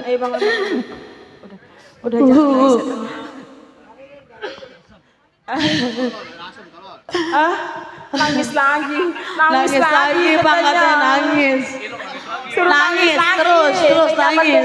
Ayo bangun. Udah jangan nangis. Nangis lagi. Nangis lagi Bang katanya nangis. Nangis terus nangis.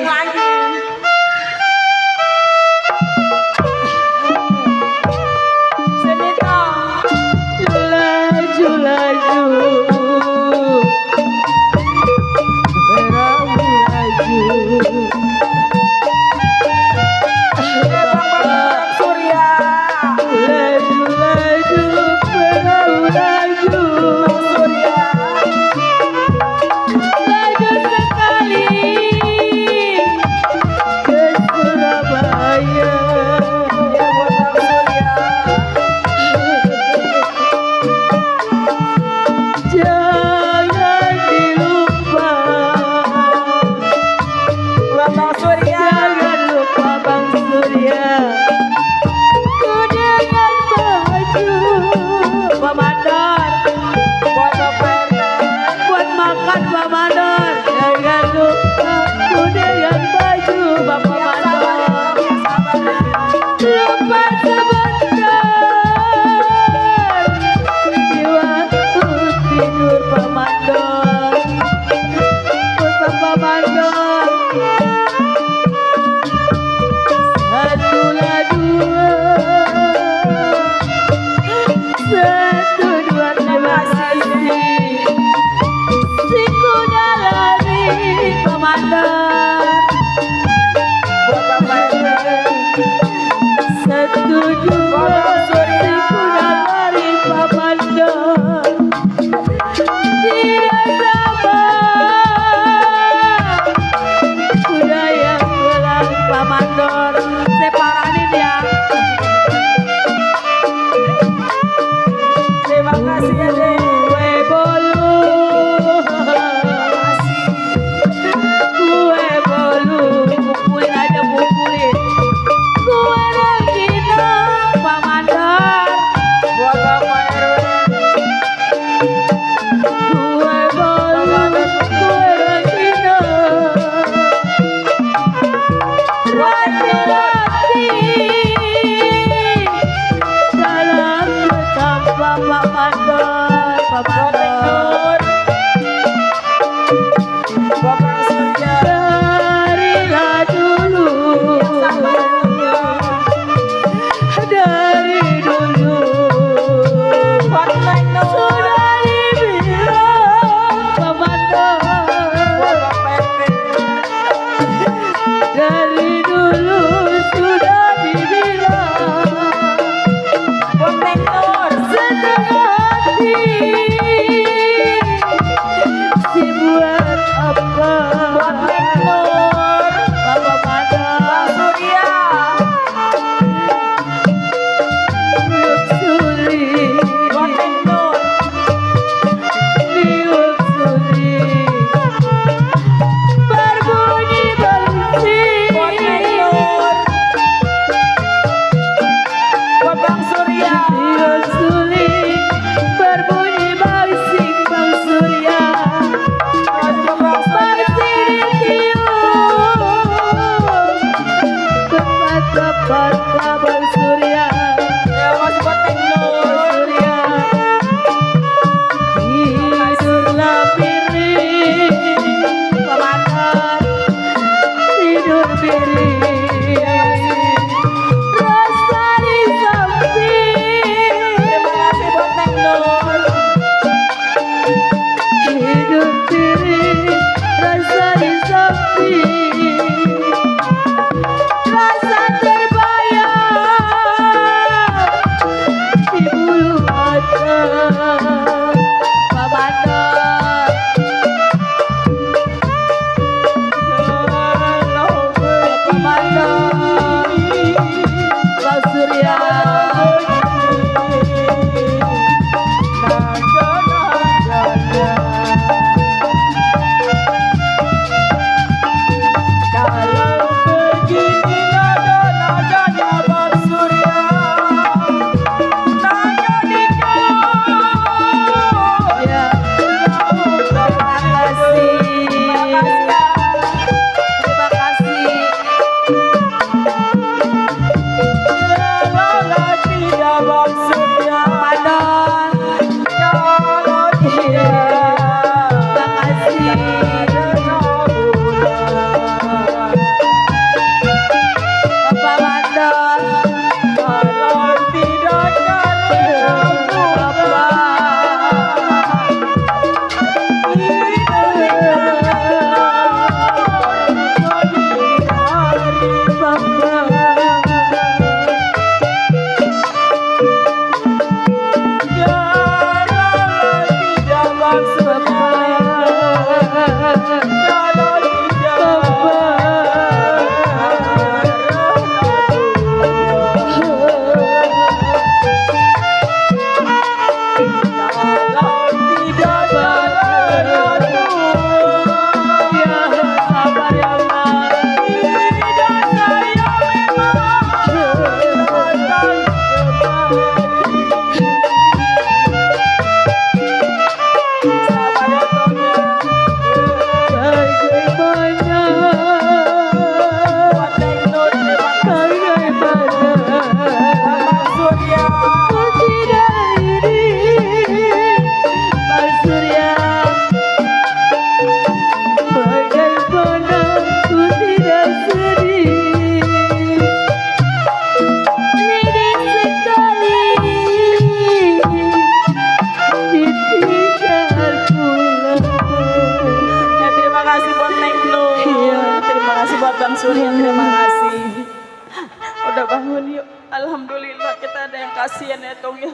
Alhamdulillah kita ada yang kasihan ya Tong ya.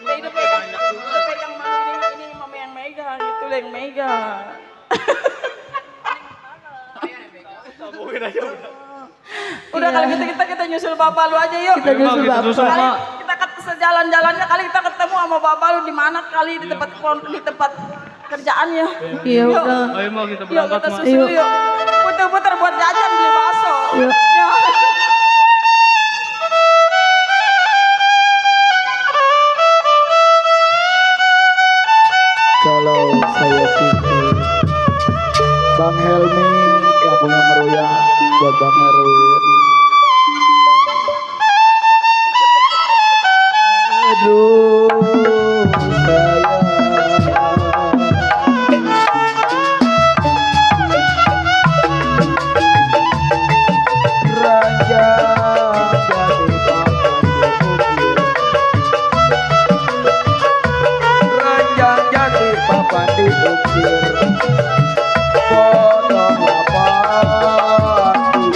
Udah pegang ini mama yang megang, itu yang megang. Udah kalau gitu kita nyusul bapak lu aja yuk. Kita nyusul bapak. Kita sejalan-jalannya kali kita ketemu sama bapak lu di mana kali di tempat kerjaannya. Iya udah. Ayo mau kita Yuk berangkat kita mak. susul yuk. Puter-puter buat jajan beli bakso. Yuk. Ya. Kalau saya pikir Bang Helmi yang punya meruya buat Bang Erwin. Aduh sayang, ranjang jadi papan diukir, potong lapan di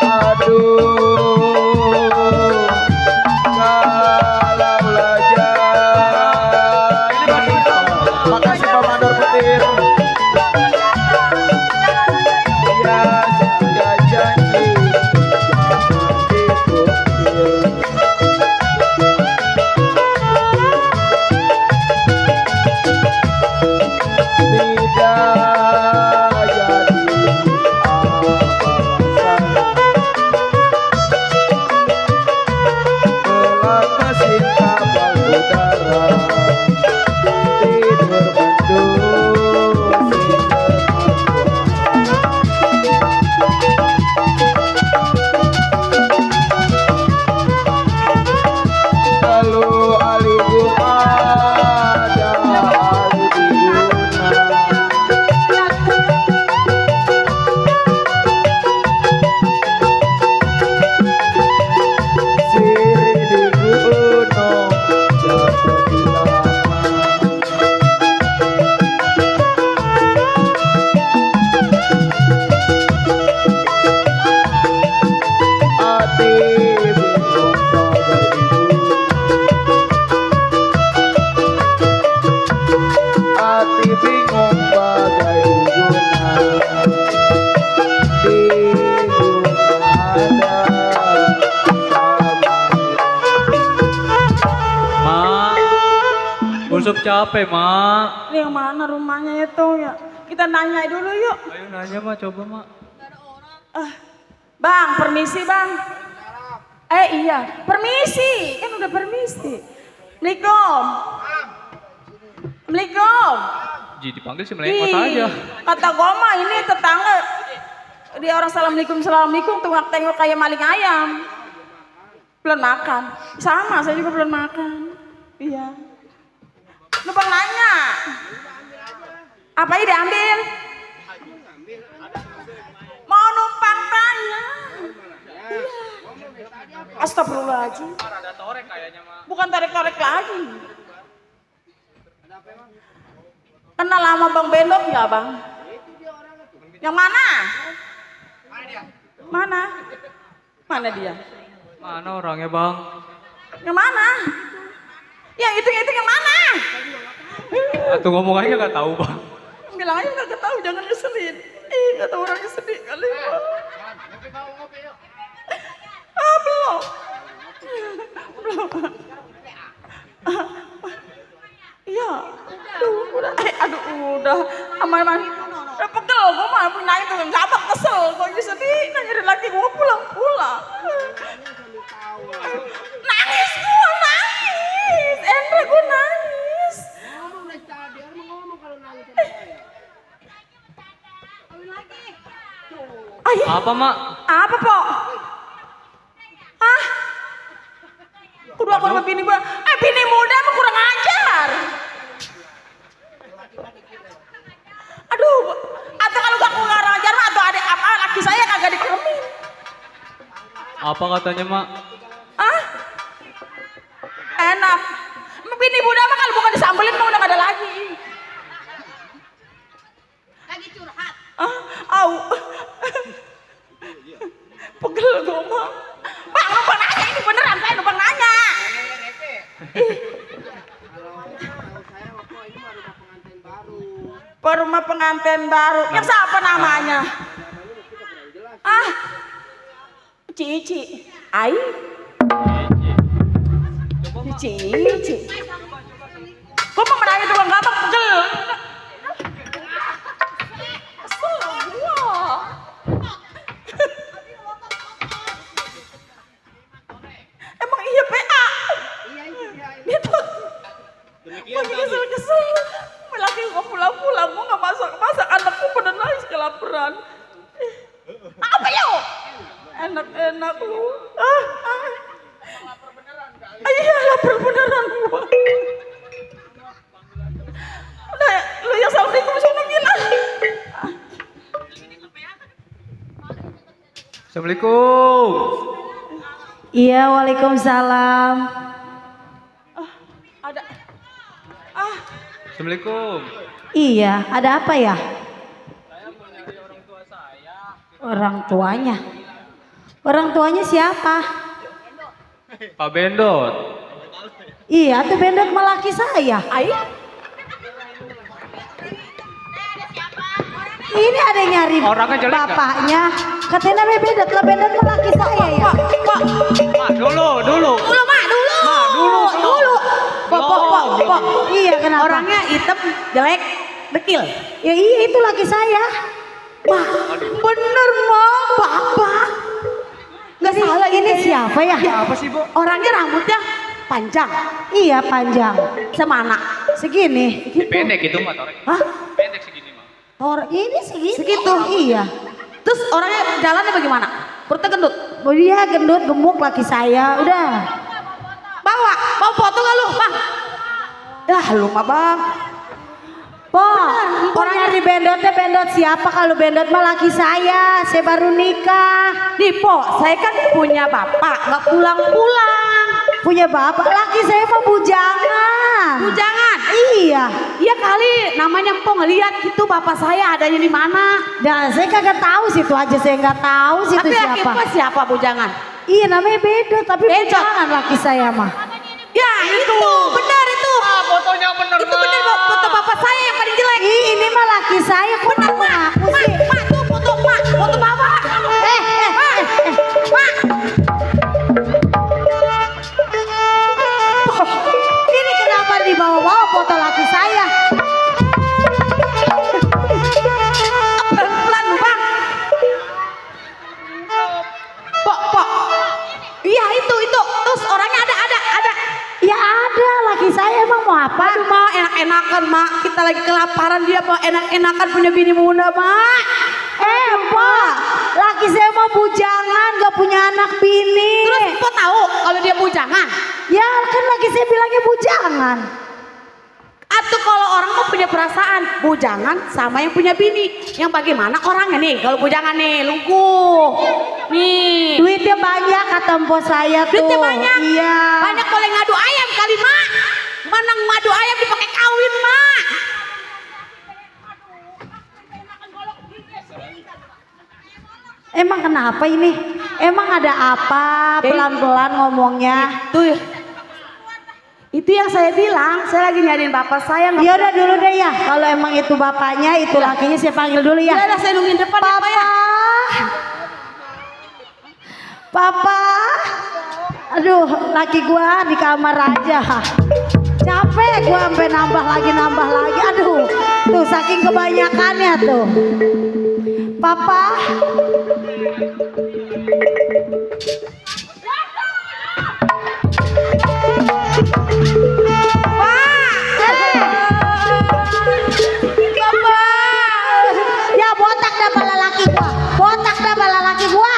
aduh kalau lajang. Makasih Pak Mandor Petir. Ya sudah janji jangan diukir. Tidak jadi alasan gelap mesin kapal udara tidur mendung lalu aligu ada aligu siri di gunung jatuh di laman. Hati bingung bagai guna. Hati bingung bagai guna. Di guna ada Mak, Bulsup capek mak. Ini yang mana rumahnya ya Tong ya? Kita nanya dulu yuk. Ayo nanya mak, coba mak. Bang, permisi bang. Iya, permisi. Kan udah permisi. Assalamualaikum. Assalamualaikum. Ji dipanggil si melengkot Ih, aja. kata goma ini tetangga. Dia orang assalamualaikum tengok kayak maling ayam. Belum makan. Sama, saya juga belum makan. Iya. Numpang nanya. Apa ini diambil? Mau numpang tanya. Iya. Astagfirullahaladzim. Ada torek kayaknya mak. Bukan tarik-tarik lagi. Kenal lama Bang Bendok ya Bang? Yang mana? Mana? Mana dia? Mana orangnya bang? Yang mana? Yang itu yang mana? Atau ngomong aja nggak tahu bang. Bilang aja nggak tahu, jangan ngeselin. Kata orangnya sedih kali Bang. Belum. Belum. Iya. Aduh, udah. Aman. Udah pegel, gue mah nanya tuh gabak kesel. Kok jadi sedih, nanya laki gue pulang. Nangis gue, nangis. Endre gue nangis. Ayo. Apa mak? Apa, Pok? Hah? Kudu aku sama bini gua. Bini muda mah kurang ajar. Aduh, atau kalau gak kurang ajar mah atau ada apa laki saya kagak dikeremin. Apa katanya mak? Hah? Enak. Bini muda mah kalau bukan disambelin mah udah gak ada lagi. mau. Pegel gue mah. Bang, numpang nanya ini beneran, saya numpang nanya. Rumah pengantin baru. Yang siapa namanya? Ah, Cici. Ai. Cici. Kok mau menanya tukang gabak pegel? Kesel gua. Emang iya PA? Dia tuh lagi kesel-kesel. Laki gua pulang-pulang, gua gak masak, anakku pada nangis kelaparan. Apa yuk? Enak-enak lu. Iya lapar beneran gua. Udah lu yang assalamualaikum sana gila. Assalamualaikum. Iya, waalaikumsalam. Ada. Assalamualaikum. Iya, ada apa ya? Orang tuanya. Orang tuanya siapa? Pak Bendot. Iya, tuh Bendot melaki saya. Ai. Ini ada yang nyari Orangnya jelek nggak? bapaknya. Katanya namanya Bendot, lah Bendot melaki saya ya. Pak. Mak, dulu. Dulu, Mak, dulu. Mak, dulu. Pok. Iya, kenapa? Orangnya hitam, jelek, dekil. Ya iya, itu laki saya. Mak, bener Mak, Bapak. Nggak salah Ini siapa ya? Apa sih, Bu? Orangnya rambutnya panjang. Iya, panjang. Semana? Segini. Pendek gitu, Mak. Torek. Hah? Pendek segini, Mak. Orang ini segitu. Segitu? Iya. Terus orangnya jalannya bagaimana? Perutnya gendut? Oh dia gendut, gemuk laki saya. Udah. Bawa, mau foto nggak lu, Bang? Dah, lu mah Bang. Orang nyari Bendot siapa? Kalau Bendot mah laki saya baru nikah. Nih, Po, saya kan punya bapak, nggak pulang-pulang. Punya bapak, laki saya mah bujangan. Bujangan? Iya. Iya kali, namanya Po ngeliat gitu bapak saya adanya di mana. Dan saya kagak tahu situ aja, saya nggak tahu situ Tapi laki siapa. Po siapa bujangan? Iya namanya Bendot, tapi Bendot. bujangan laki saya mah. Ya itu, benar itu. Fotonya bener, Itu benar foto bapak saya yang paling jelek. Ini mah laki saya, kok Benar, Mak. ngaku Mak, sih? Mak, tuh foto Mak, foto bapak. Mak. Ini kenapa dibawa-bawa foto laki saya? Pelan-pelan Bang. Pok. Iya itu. Terus orangnya ada. Ya ada, laki saya emang mau apa? Aduh Mak, enak-enakan Mak. Kita lagi kelaparan, dia mau enak-enakan punya bini muda Mak. Pak, laki saya mau bujangan, gak punya anak bini. Terus Pok tahu kalau dia bujangan? Ya kan laki saya bilangnya bujangan. Atau kalau orang mau punya perasaan, bujangan sama yang punya bini. Yang bagaimana orangnya nih? Kalau bujangan nih, lumpuh. Nih. Duitnya banyak kata empok saya tuh. Duitnya banyak? Iya. Banyak boleh ngadu ayam kali Mak. Mana ngadu ayam dipakai kawin Mak. Emang kenapa ini? Emang ada apa? Pelan-pelan ngomongnya. Itu yang saya bilang, saya lagi nyariin bapak saya. Ya udah dulu deh ya. Kalau emang itu bapaknya, itu lakinya saya panggil dulu ya. Ya udah saya nungguin depan ya Pak ya. Papa. Aduh, laki gua di kamar aja. Capek gua sampai nambah lagi. Aduh, tuh saking kebanyakannya tuh. Papa. Ya botak dah pala laki gua.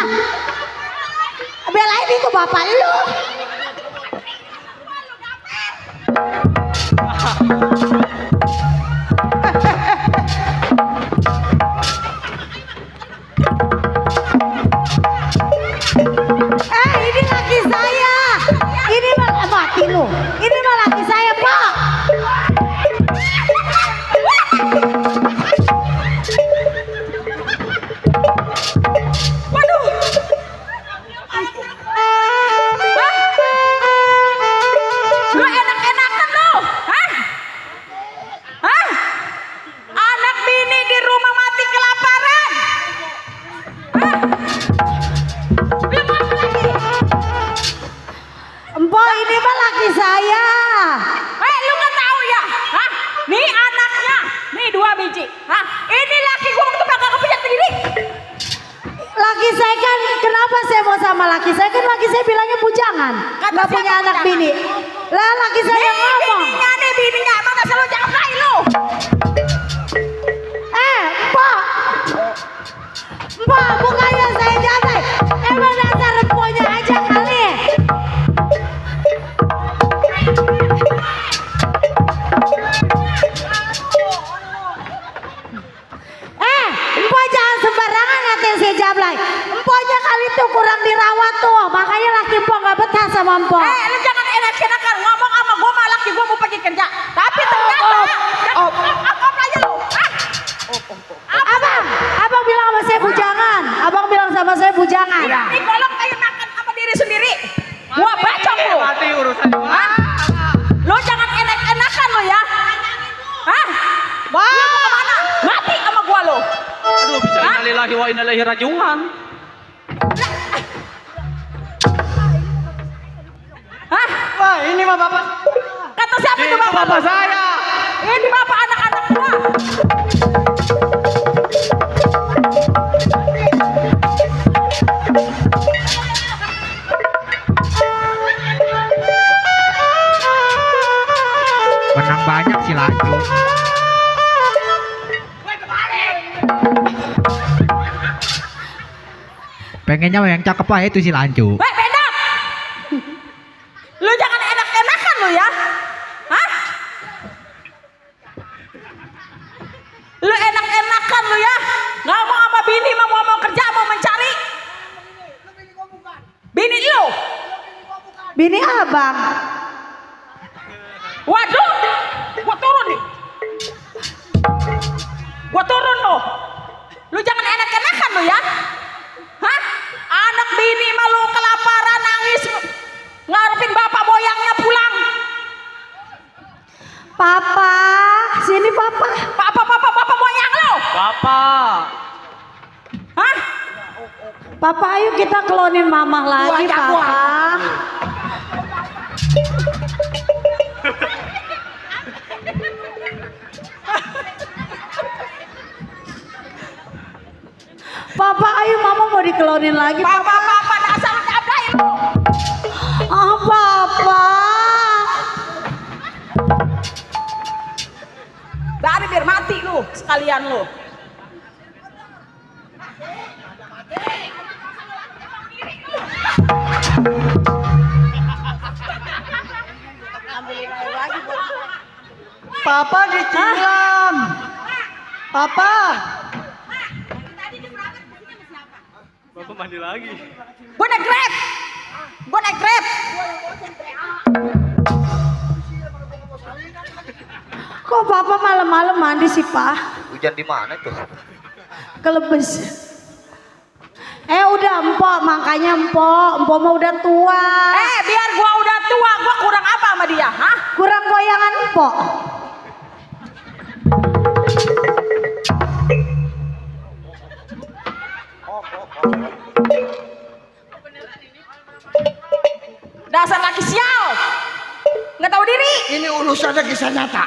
Belain itu bapak lu. Ini laki saya. Ini mah mati lu. Ini mah laki saya, Pak. Nih 2 biji. Hah? Ini laki gua waktu bakal kepijat begini. Laki saya kan, kenapa saya mau sama laki saya? Kan laki saya bilangnya bujangan. Kata Nggak siapa punya anak bujangan? bini. Lah laki saya yang ngomong. Nih bininya. Mana selalu jangan lain lu. Mbak. Mbak, bukannya saya jabai. Emang dasar emponya aja kali. Empo jangan sembarangan ngatain saya jablay. Emponya kali tuh kurang dirawat tuh. Makanya laki empo gak betah sama empo. Lu jangan enak-enakan ngomong sama gua mah laki gua mau pergi kerja. Tapi ternyata apa aja lu? Abang bilang sama saya bujangan. Abang bilang sama saya bujangan. Ini golong kayak makan sama diri sendiri. Gua bacok lu. Mati urusan Hah? Lu jangan enak-enakan lu ya. Hah? Lu mau kemana? Mati sama gua lu. Aduh, bisa innalillahi wa inna ilaihi rajiun. Hah? Wah, ini mah bapak. Kata siapa itu Itu bapak? bapak saya. Ini bapak anak-anak gua. Menang banyak si Lanju. Pengennya yang cakep aja itu si Lanju. Weh, beda. Lu jangan enak-enakan lu ya. Hah? Lu enak-enakan lu ya. Ngomong sama bini mau kerja mau mencari. Bini lu. Bini abang. Waduh. Gua turun nih. Gua turun lu. Lu jangan enak-enakan lu ya. Hah? Anak bini malu kelaparan nangis ngarepin bapak moyangnya pulang. Papa, sini papa. Bapak moyang lo. Bapak. Hah? Papa ayo kita klonin mama lagi papa. Papa ayo mama mau diklonin lagi papa. Bapak dasar jablay lo. Ah papa. Dari biar mati lu sekalian lu. Papa dicilam. Papa. Bapak mandi lagi. Gua naik Grab. Kok papa malam-malam mandi sih pak? Hujan di mana tuh? Kelebes. Udah empok, makanya empok mah udah tua. Biar gua udah tua, gua kurang apa sama dia? Hah? Kurang goyangan empok. Dasar laki sial. Nggak tahu diri. Ini urusannya kisah nyata.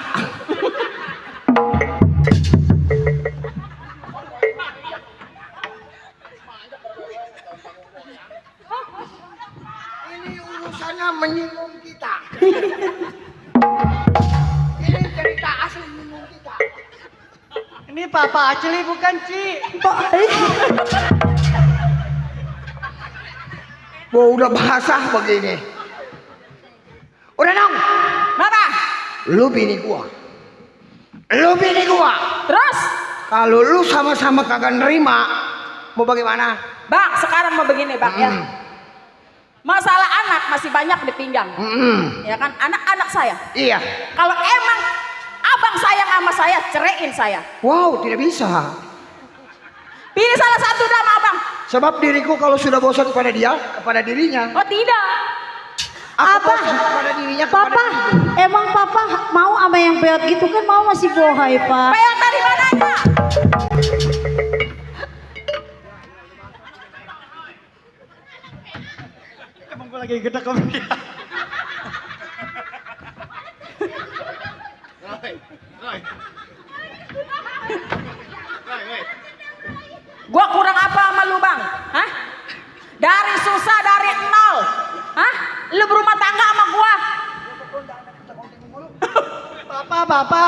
Ini urusannya menyinggung kita. Ini cerita asli menyinggung kita. Ini Papa Aceli bukan Ci. Gua udah basah begini. Udah dong. Kenapa? Lu bini gua. Terus? Kalau lu sama-sama kagak nerima, mau bagaimana? Bang, sekarang mau begini bang ya. Masalah anak masih banyak di pinggang. Ya kan? Anak-anak saya. Iya. Kalau emang abang sayang sama saya, ceraiin saya. Wow, tidak bisa. Pilih salah satu sama abang. Sebab diriku kalau sudah bosan kepada dia, kepada dirinya. Oh tidak. Aku Apa? bosan kepada dirinya, kepada Papa, diriku. emang papa mau sama yang peot gitu kan mau masih bohai pak. Peot dari mananya? Emang gue lagi gede ke dia. apa-apa.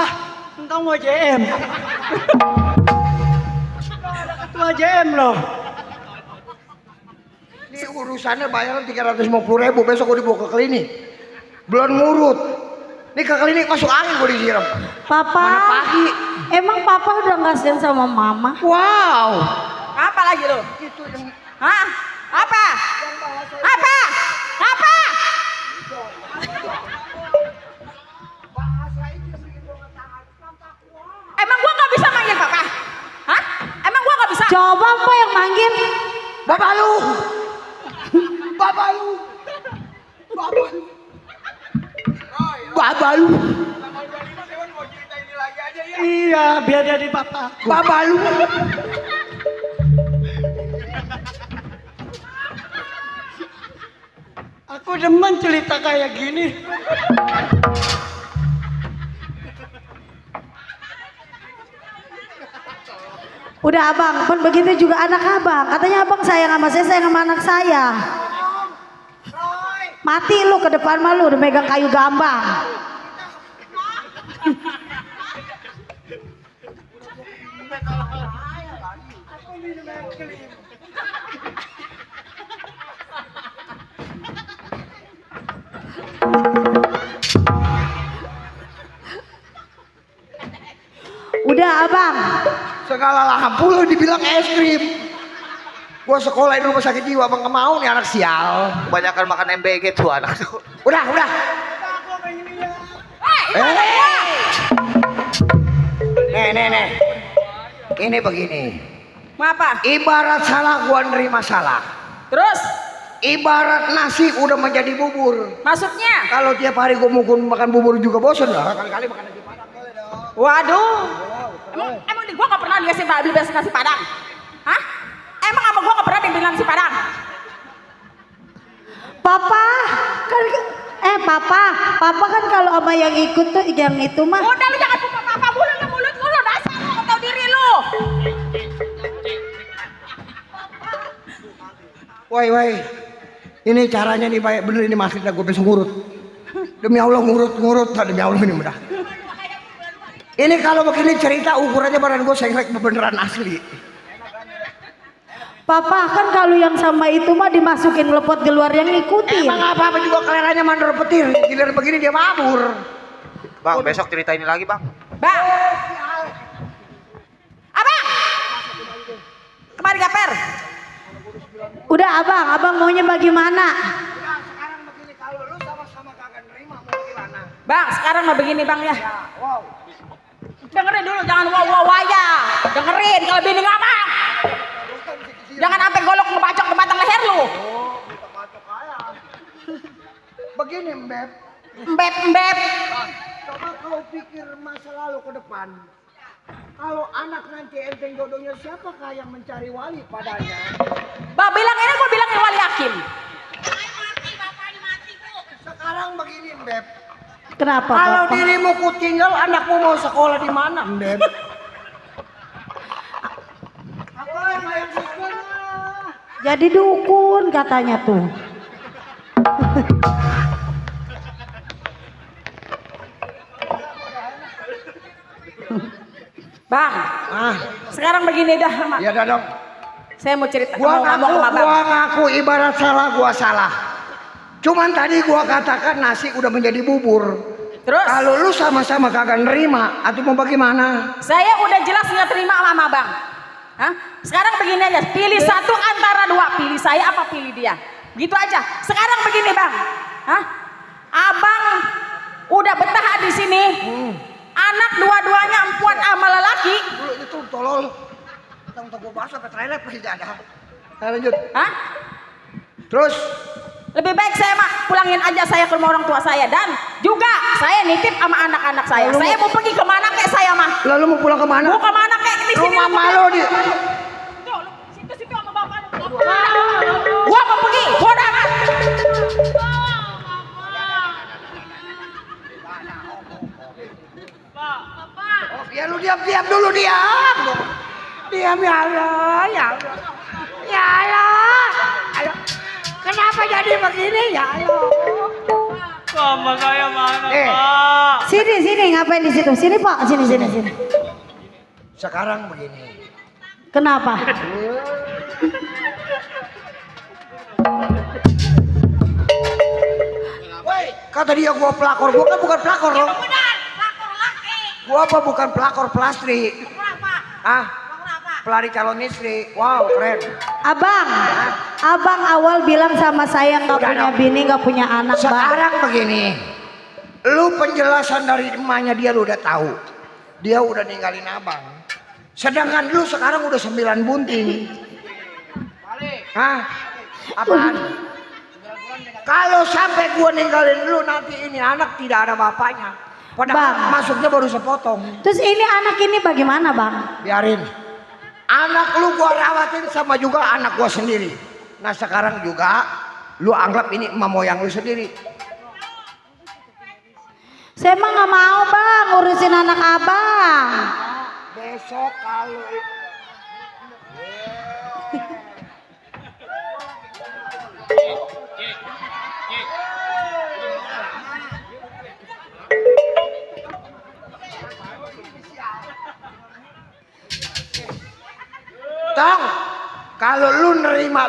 Entah mau JM. Ketua JM loh. Ini urusannya bayaran 350.000, besok gue dibawa ke klinik. Belum ngurut. Ini ke klinik masuk angin gue disiram. Papa, Mana pagi? emang papa udah kasihan sama mama? Wow. Apa lagi lo? Itu yang Hah? Apa? Apa? Apa? Emang gua nggak bisa manggil papa? Hah? Emang gua nggak bisa? Coba apa yang manggil? Bapak lu. Bapak lu. Bapak lu. Bapak lu. Iya, biar jadi bapak. Bapak lu. Aku demen cerita kayak gini. Udah abang, pun begitu juga anak abang. Katanya abang sayang sama saya, sayang sama anak saya. Mati lu ke depan malu udah megang kayu gambang. Udah abang. Segala lampu lu dibilang es krim. Gua sekolah di rumah sakit jiwa, abang nggak mau nih anak sial. Kebanyakan makan MBG tuh anak tuh. Udah. Nih. Ini begini. Mau apa? Ibarat salah gua nerima salah. Terus? Ibarat nasi udah menjadi bubur. Maksudnya? Kalau tiap hari gua mau makan bubur juga bosan lah. Kali-kali makan nasi padang boleh dong. Waduh. Emang di gua nggak pernah dikasih beli nasi padang? Hah? Emang sama gua nggak pernah dibilang nasi padang? Papa papa kan kalau sama yang ikut tuh yang itu mah. Udah lu jangan buka apa mulut lu dasar lu nggak tahu diri lu. Woi. Ini caranya nih baik bener ini maksudnya gue besok ngurut. Demi Allah ngurut. Demi Allah ini mudah. Ini kalau begini cerita ukurannya badan gue sengklek beneran asli. Papa kan kalau yang sama itu mah dimasukin lepot di luar yang ngikutin. Emang apa juga kelerannya mandor petir. Giliran begini dia mabur. Bang, besok cerita ini lagi, Bang. Bang. Abang. Kemari gaper. Udah abang maunya bagaimana? Sekarang begini kalau lu sama-sama kagak nerima mau gimana? Bang, sekarang mah begini bang ya. Wow. Dengerin dulu, jangan waya. Dengerin kalau bini ngomong. Jangan sampai golok ngebacok di batang leher lu. Begini Mbep. Mbep. Coba kau pikir masa lalu ke depan. Kalau anak nanti enteng jodohnya siapakah yang mencari wali padanya? Bah bilang ini gue bilangin wali hakim. Sekarang begini Mbep. Kenapa Kalau Papa? dirimu ku tinggal, anakmu mau sekolah di mana Mbep? Apa yang sekolah? Jadi dukun katanya tuh. Bang, sekarang begini dah. Ya dah dong. Saya mau cerita. Gua ngomong sama bang. ngaku ibarat salah gua salah. Cuman tadi gua katakan nasi udah menjadi bubur. Terus? Kalau lu sama-sama kagak nerima, atau mau bagaimana? Saya udah jelas nggak terima sama bang. Hah? Sekarang begini aja, pilih satu antara dua, pilih saya apa pilih dia. Gitu aja. Sekarang begini bang. Hah? Abang udah betah di sini. Anak dua-duanya empuan sama lelaki. Lu itu tolol. Tentang gua bahas sampai trailer pasti ada. Lanjut. Hah? Terus Lebih baik saya mah pulangin aja saya ke rumah orang tua saya dan juga saya nitip sama anak-anak saya. Saya mau pergi kemana kayak saya mah. lalu mau pulang kemana? Mau kemana kayak di sini. Rumah malu di. Tuh, situ sama bapak. Gua mau pergi, bodoh amat. Oh, ya lu diam dulu diam. Diam ya Allah, ya Allah. Ya Allah. Ayo. Kenapa jadi begini ya Allah? Mama saya mana, Eh. Pak? Sini, ngapain di situ? Sini Pak, sini. Sekarang begini. Kenapa? Woi, kata dia gua pelakor, gua kan bukan pelakor loh. Gua apa bukan pelakor pelastri? Ah, pelari calon istri. Wow, keren. Abang awal bilang sama saya nggak Udah punya dong. bini, nggak punya anak, Bang. Sekarang begini, lu penjelasan dari emaknya dia lu udah tahu. Dia udah ninggalin abang. Sedangkan lu sekarang udah 9 bunting. Hah? Apaan? Kalau sampai gua ninggalin lu nanti ini anak tidak ada bapaknya. Padahal Bang. masuknya baru sepotong. Terus ini anak ini bagaimana, Bang? Biarin. Anak lu gua rawatin sama juga anak gua sendiri. Nah sekarang juga lu anggap ini emak moyang lu sendiri. Saya mah nggak mau, Bang, ngurusin anak abang. Besok kalau Tong, kalau lu nerima,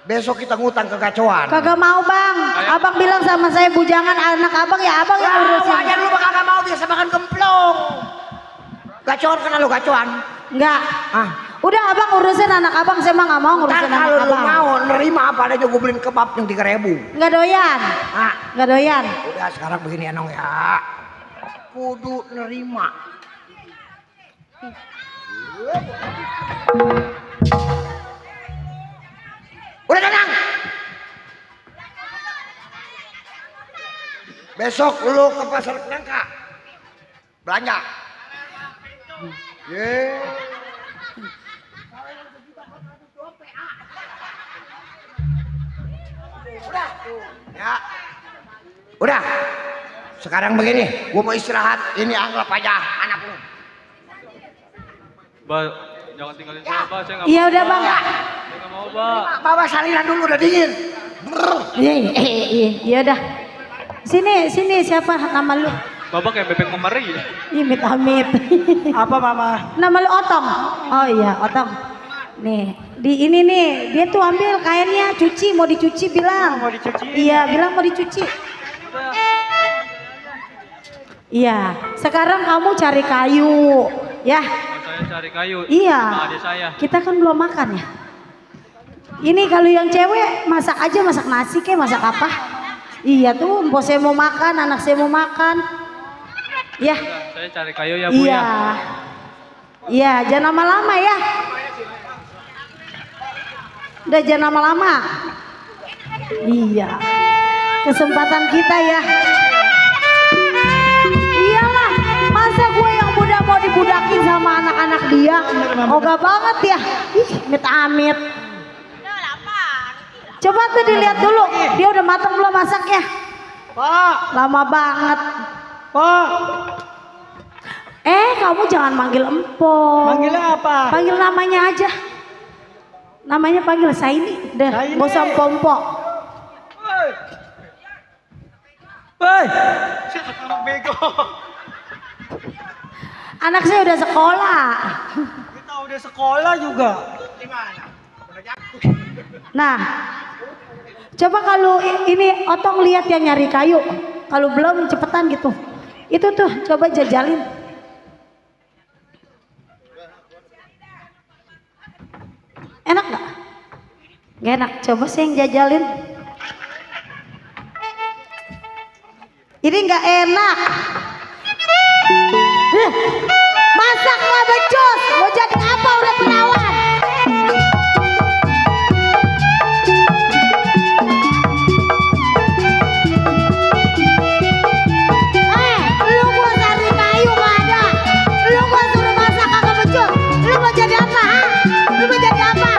besok kita ngutang ke gacoan. Kagak mau, Bang. Abang bilang sama saya bujangan anak abang, ya abang yang urusin. Wajar lu bakal mau biasa makan gemplong. Gacoan kenal lu gacoan? Enggak. Ah, Udah abang urusin anak abang, saya mah nggak mau ntar ngurusin anak kalau lu abang. mau nerima apa adanya gue beliin kebab yang 3.000. Nggak doyan, Ah, nggak doyan. udah sekarang begini ya Nong ya. Kudu nerima. Udah tenang. Besok lu ke pasar Penangka belanja. Ye. Udah. Ya. Udah. Sekarang begini, gua mau istirahat. Ini anggap aja anak lu. Ba, jangan tinggalin saya, Ba. Saya nggak Iya mau, udah, Ba. Bang. Saya nggak mau, Ba. Bawa salinan dulu udah dingin. Iya udah. Sini siapa nama lu? Bapak kayak bebek memari. Ih, Amit. Apa mama? Nama lu Otong. Oh iya, Otong. Nih, di ini nih, dia tuh ambil kainnya, cuci, mau dicuci bilang. Mau dicuci? Iya, bilang mau dicuci. Iya, sekarang kamu cari kayu, ya. Saya cari kayu. Iya. Sama adik saya. Kita kan belum makan ya. Ini kalau yang cewek masak aja, masak nasi kayak masak apa? Iya tuh, mbok saya mau makan, anak saya mau makan. Ya. Saya cari kayu ya, Bu Iya. ya. Iya, jangan lama-lama ya. Udah jangan lama-lama. Iya. Kesempatan kita ya. Iyalah, masa gue yang muda mau dibudakin sama anak-anak dia? Oga banget ya. Ih, amit-amit. Coba tuh dilihat dulu, dia udah matang belum masaknya? Pak, Lama banget. Pak, Kamu jangan manggil empok. manggilnya apa? Panggil namanya aja. Namanya panggil Saini. Deh, Saini. gak usah empok-empok. Hei, anak bego. Anak saya udah sekolah. Kita udah sekolah juga. Nah, coba kalau ini Otong lihat yang nyari kayu. Kalau belum cepetan gitu. Itu tuh, coba jajalin. Enak gak? Gak enak, coba sih yang jajalin. Ini gak enak. Masak gak becus, mau jadi apa udah perawan. Lu gua cari kayu gak ada. Lu gua suruh masak kagak becus. Lu mau jadi apa? Ha? Lu mau jadi apa?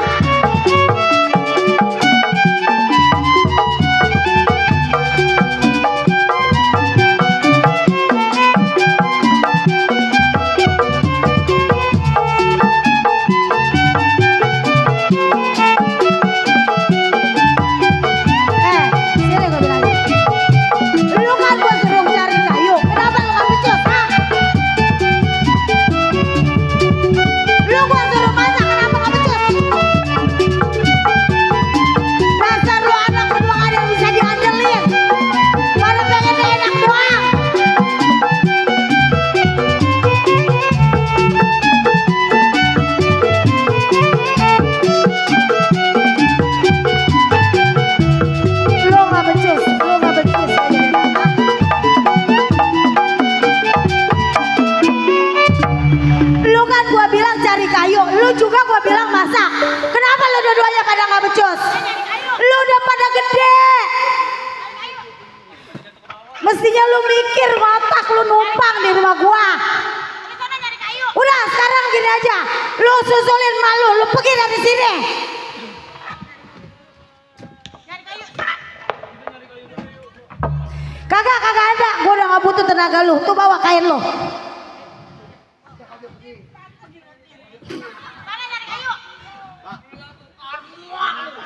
bilang cari kayu, lu juga gua bilang masak. Kenapa lu dua-duanya pada nggak becus? Lu udah pada gede. Mestinya lu mikir, otak lu numpang di rumah gua. Udah sekarang gini aja, lu susulin malu, lu pergi dari sini. Kagak ada, gua udah gak butuh tenaga lu. Tuh bawa kain lu.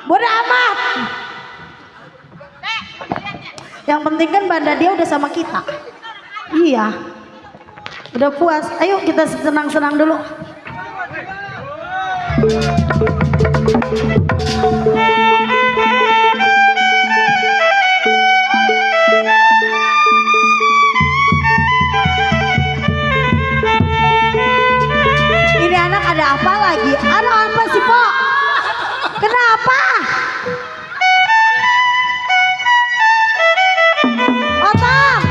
Bodoh amat. Yang penting kan banda dia udah sama kita. Iya. Udah puas. Ayo kita senang-senang dulu. Ini anak ada apa lagi? Anak apa sih, Pok? Kenapa? Otong.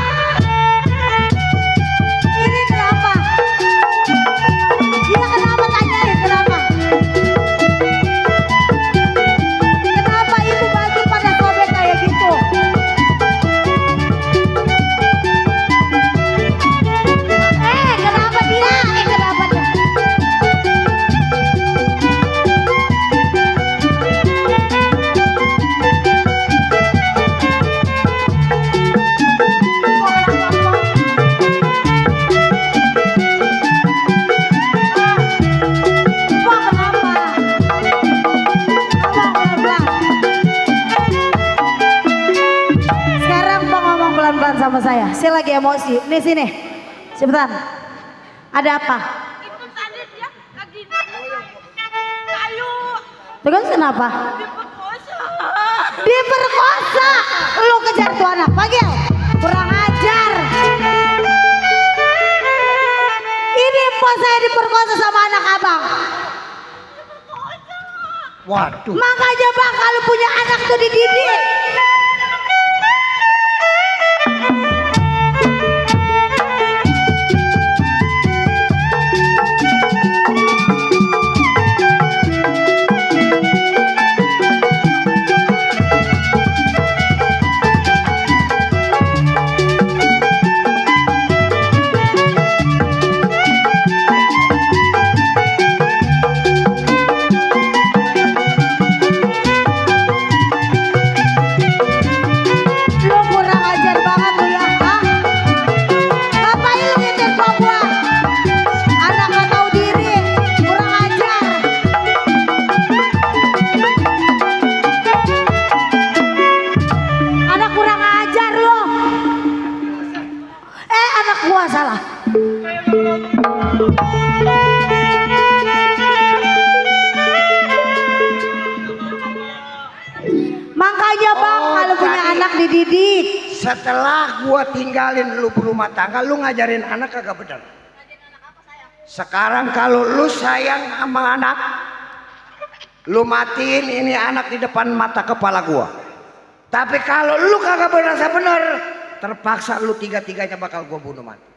Ini kenapa? Iya kenapa, tanyain kenapa? Kenapa itu baju pada sobek kayak gitu? Kenapa dia? Kenapa dia? Sama saya lagi emosi. Nih sini, sebentar. Ada apa? Itu tadi dia lagi kayu Terus kenapa? diperkosa. Diperkosa. Lu kejar tuh anak, panggil. Kurang ajar. Ini empok saya diperkosa sama anak abang. Waduh. Makanya bang kalau punya anak tuh dididik. Makanya bang kalau punya anak dididik. Setelah gua tinggalin lu berumah tangga, lu ngajarin anak kagak bener. Sekarang kalau lu sayang sama anak, lu matiin ini anak di depan mata kepala gua. Tapi kalau lu kagak berasa bener, terpaksa lu tiga-tiganya bakal gua bunuh mati.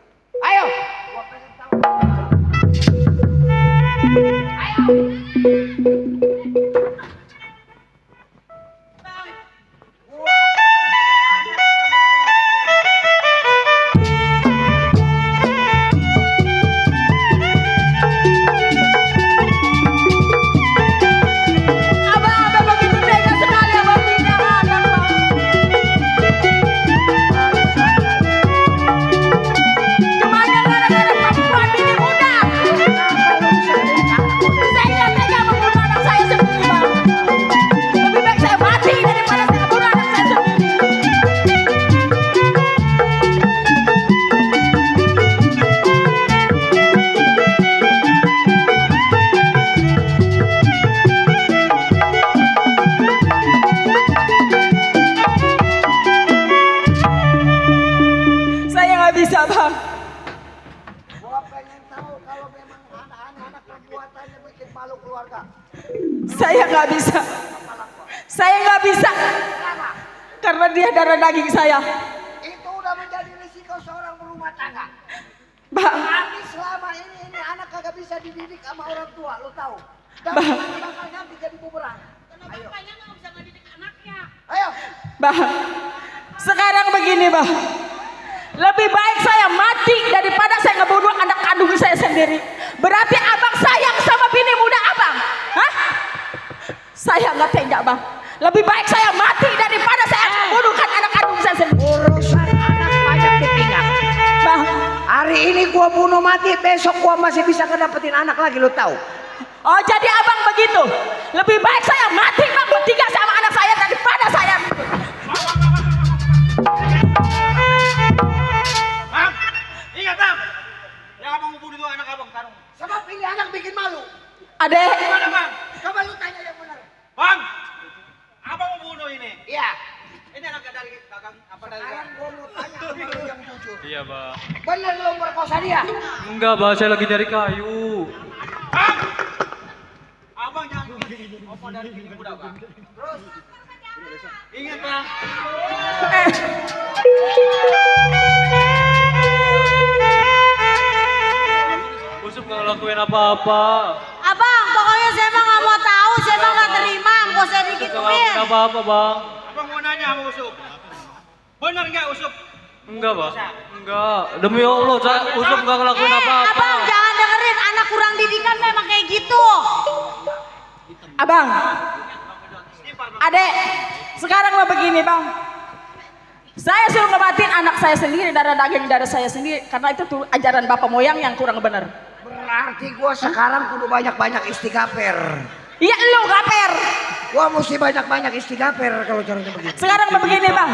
Ayo. Gua pengen tahu. Ayo. Bisa bang. Gua pengen tahu kalau memang anak-anak perbuatannya bikin malu keluarga. Saya nggak bisa. Saya nggak bisa. Karena dia darah daging saya. Itu udah menjadi risiko seorang berumah tangga. Bang. Tapi selama ini anak kagak bisa dididik sama orang tua, lo tahu. Dan bakal nanti jadi bumerang. Ayo. Ayo. Bah, sekarang begini, Bah. Lebih baik saya mati daripada saya ngebunuh anak kandung saya sendiri. Berarti abang sayang sama bini muda abang? Hah? Saya nggak tega, Bang. Lebih baik saya mati daripada saya membunuhkan anak kandung saya sendiri. Urusan anak banyak dipinggang. Bang, Hari ini gua bunuh mati, besok gua masih bisa ngedapetin anak lagi, lo tahu. oh jadi abang begitu. Lebih baik saya mati, Bang, bertiga sama anak saya daripada saya. Bang, ingat bang. Yang abang mau bunuh anak abang karung. Sebab ini anak bikin malu. Adek, Gimana bang? Coba lu tanya yang benar. Bang, abang mau bunuh ini. Iya. Ini anak dari kakak apa dari? Sekarang gua mau tanya sama lu yang jujur. Iya, Bang. Bener lu perkosa dia? Enggak, Bang. Saya lagi nyari kayu. Bang, abang jangan opo dari bini muda bang. Terus, ingat bang. Usop nggak ngelakuin apa-apa. Abang, pokoknya saya mah nggak mau tahu, saya mah nggak terima, kok saya Usop nggak digituin. ngelakuin apa-apa, Bang. Abang mau nanya sama Usup. Bener nggak Usup? Enggak, Bang. Enggak. Demi Allah, Usop nggak ngelakuin apa-apa. Abang jangan dengerin anak kurang didikan memang kayak gitu. abang. Adek, sekarang mah begini, Bang. Saya suruh ngebatin anak saya sendiri, darah daging darah saya sendiri, karena itu tuh ajaran bapak moyang yang kurang benar. Berarti gua sekarang kudu banyak-banyak istighfar. Iya, lu gaper. Gua mesti banyak-banyak istighfar kalau caranya begitu. Sekarang mah begini, Bang.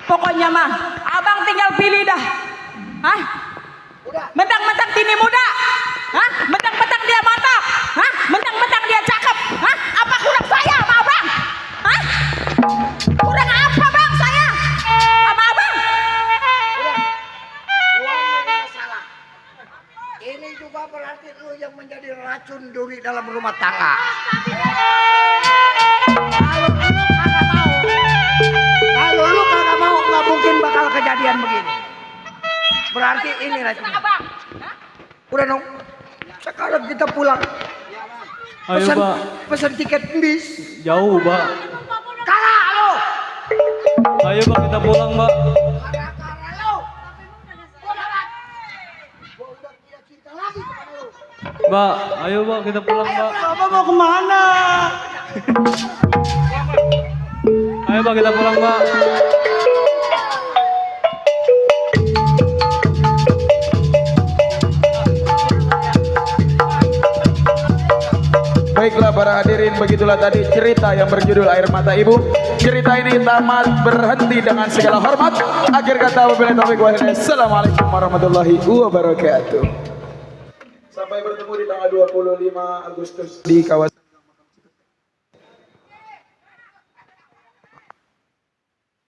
Pokoknya mah abang tinggal pilih dah. Hah? Udah. Mentang-mentang bini muda. Hah? Mentang-mentang dia mantap. Hah? Mentang-mentang dia cakep. Hah? Apa kurang saya sama abang? Hah? Kurang apa, Bang, saya sama abang? Udah. Gua nggak salah. Ini juga berarti lu yang menjadi racun duri dalam rumah tangga. Kalau lu kagak mau, nggak mungkin bakal kejadian begini. Berarti ini racun. Abang. Hah? Udah dong. Sekarang kita pulang. Ayo, Pesan, Pak. pesan tiket bis. Jauh, Pak. Kagak lu. Ayo, Pak, kita pulang, Pak. Kagak lu. Gua dapat. Gua udah tidak cinta lagi kepada lu. Mbak, ayo, Pak, kita pulang, Pak. Bapak mau kemana? Ayo, Pak, kita pulang, Pak. Baiklah para hadirin, begitulah tadi cerita yang berjudul Air Mata Ibu. Cerita ini tamat berhenti dengan segala hormat. Akhir kata wabillahi taufiq wal hidayah. Assalamualaikum warahmatullahi wabarakatuh. Sampai bertemu di tanggal 25 Agustus di kawasan